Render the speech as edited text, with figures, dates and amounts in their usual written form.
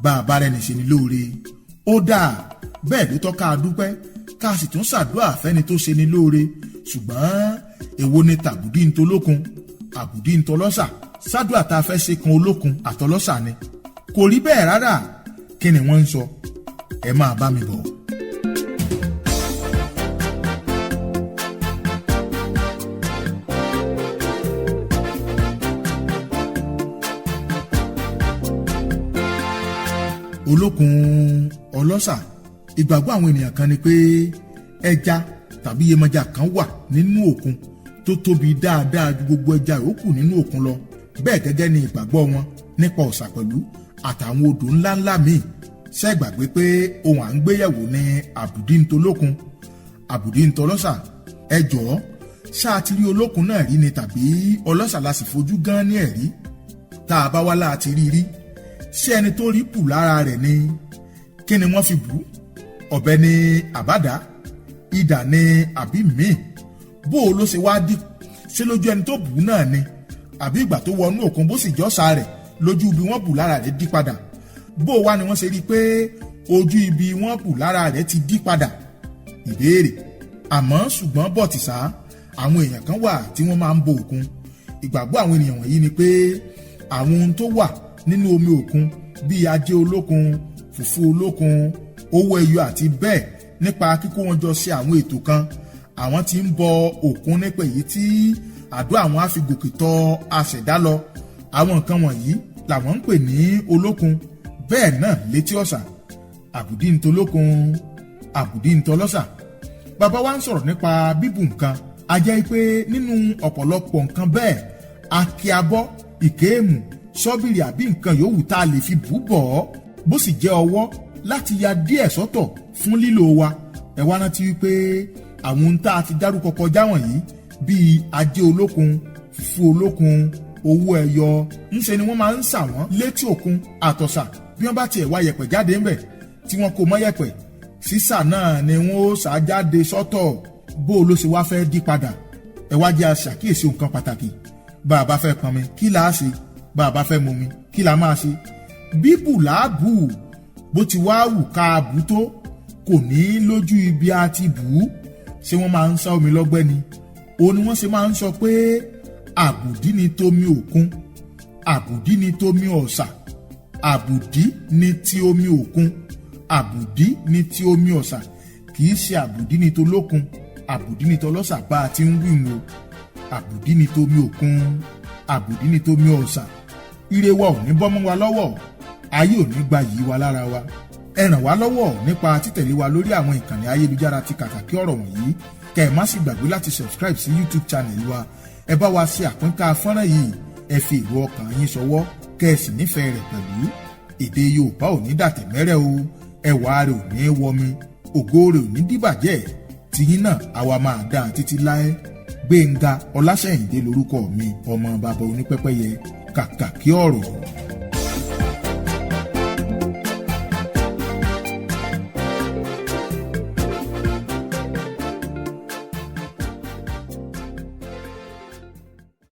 Bá a bá rẹni ṣe ni lóore, ó dáa bẹ́ẹ̀ ló tọ́ ká a dúpẹ́, ká a sì tún ṣàdúrà fẹ́ni tó ṣe ni lóore. Ṣùgbọ́n èwo ni tàbùdí ń tolókun, àbùdí ń tọlọ́ṣà? Ṣàdúrà tá a fẹ́ ṣe kan olókun àtọlọ́ṣà ni? Kò rí bẹ́ẹ̀ rárá. Kí ni wọ́n ń sọ? Ẹ máa bá mi bọ̀. Olókun, ọlọ́ṣà. Ìgbàgbọ́ àwọn ènìyàn kan ni pé ẹja tàbí iyemọja kan wà nínú òkun tó tóbi dáadáa ju gbogbo ẹja yòókù nínú òkun lọ. Bẹ́ẹ̀ gẹ́gẹ́ ni ìgbàgbọ́ wọn nípa ọ̀sà pẹ̀lú àtàwọn odò ńláńlá míì. Ṣé gbàgbé pé ohun à ń gbéyẹ̀wò ní àbùdí ń tolókun, àbùdí ń tọlọ́ṣà? Ẹ jọ̀ọ́, ṣáà ti rí olókun náà rí ni tàbí ọlọ́ṣà la sì fojú gan ní ẹ̀rí? Tá a bá wá láti rí rí, ṣé ẹni tó rí bù lára rẹ̀ ni? Kí ni wọ́n fi bù? Ọ̀bẹ ni, àbádá, idà ni, àbí míì? Bó o ló ṣe wá dí? Ṣé lójú ẹni tó bù náà ni, àbí ìgbà tó wọnú òkun bó sì jọ́sà rẹ̀ lójú ibi wọ́n bù lára rẹ̀ dí padà? Bó o wá ni wọ́n ṣe rí i pé ojú ibi wọ́n bù lára rẹ̀ ti dí padà? Ìbéèrè. Àmọ́ ṣùgbọ́n bọ̀ tìṣá, àwọn èèyàn kan wà tí wọ́n máa ń bo òkun. Ìgbàgbọ́ àwọn ènìyàn wọ̀nyí ni pé àwọn ohun tó wà nínú omi òkun bíi ajé olókun, fùfú olókun, owó ẹyọ àti bẹ́ẹ̀, nípa kíkó wọn jọ ṣe àwọn ètò kan, àwọn tí ń bọ òkun nípa èyí tí àdó àwọn á fi gòkè tọ àṣẹ̀dá lọ. Àwọn nǹkan wọ̀nyí làwọn ń pè ní olókun. Bẹ́ẹ̀ náà létí ọ̀sà, àbùdí ń tolókun, àbùdí ń tọlọ́sà. Bàbá wa ń sọ̀rọ̀ nípa bíbù nǹkan, a jẹ́ pé nínú ọ̀pọ̀lọpọ̀ nǹkan bẹ́ẹ̀, akíabọ́, ìkéèmù, ṣọ́bìrì àbí nǹkan yòówù tá a lè fi bù bọ̀ ọ́, bó sì jẹ́ ọwọ́ láti ya díẹ̀ sọ́tọ̀ fún lílò wa. Ẹ wá rántí wípé àwọn ohun tá a ti dárúkọ kọjá wọ̀nyí bíi ajé olókun, fùfú olókun, owó ẹyọ, ńṣe ni wọ́n máa ń sà wọ́n létí òkun àtọ̀sà. Bí wọ́n bá tiẹ̀ wá yẹ̀pẹ̀ jáde ńbẹ̀ tí wọ́n kó mọ́ yẹ̀pẹ̀ sísà náà ni wọ́n ó sà jáde sọ́tọ̀. Bó o ló ṣe wá fẹ́ dí padà? Ẹ wá jẹ́ aṣàkíyèsí nǹkan pàtàkì. Bá a bá fẹ́ pọnmi, kí là á ṣe? Bá a bá fẹ́ mumi, kí là á máa ṣe? Bíbù làábù, bó ti wá wù ká a bù tó, kò ní lójú ibi a ti bù ú. Ṣé wọ́n máa ń sá omi lọ́gbẹ́ ni? Òun ni wọ́n ṣe máa ń sọ pé àbùdí ni tomi òkun, àbùdí ni tomi ọ̀sà. Àbùdí ni ti omi òkun, àbùdí ni ti omi ọ̀sà, kì í ṣe àbùdí ni tolókun, àbùdí ni tọlọ́sà bá a ti ń wí wo. Àbùdí ni tomi òkun, àbùdí ni tomi ọ̀sà. Ire wa ò ní bọ́ mọ́ wa lọ́wọ́, ayé ò ní gba yìí wa lára wa. Ẹ ràn wá lọ́wọ́ nípa títẹ̀lé wa lórí àwọn ìkànnì ayélujára ti Kàkàkí Ọ̀rọ̀ wọ̀nyí, kẹ́ ẹ má sì gbàgbé láti subscribe sí YouTube channel wa. Ẹ bá wa ṣe àpínká fọ́nrán yìí, ẹ fi èrò ọkàn yín ṣọwọ́, kẹ́ ẹ sì nífẹ̀ẹ́ rẹ̀ pẹ̀lú. Èdè Yorùbá ò ní dàtẹ̀mẹ́rẹ́ o, ẹwà rẹ̀ ò ní wọmi, ògo rẹ̀ ò ní dìbàjẹ́, tiyín náà àwa máa dáa títí láé. Gbénga Ọláṣẹ̀yìndé lórúkọ mi, ọmọ bàbá onípẹ́pẹ́yẹ. Kàkàkí Ọ̀rọ̀.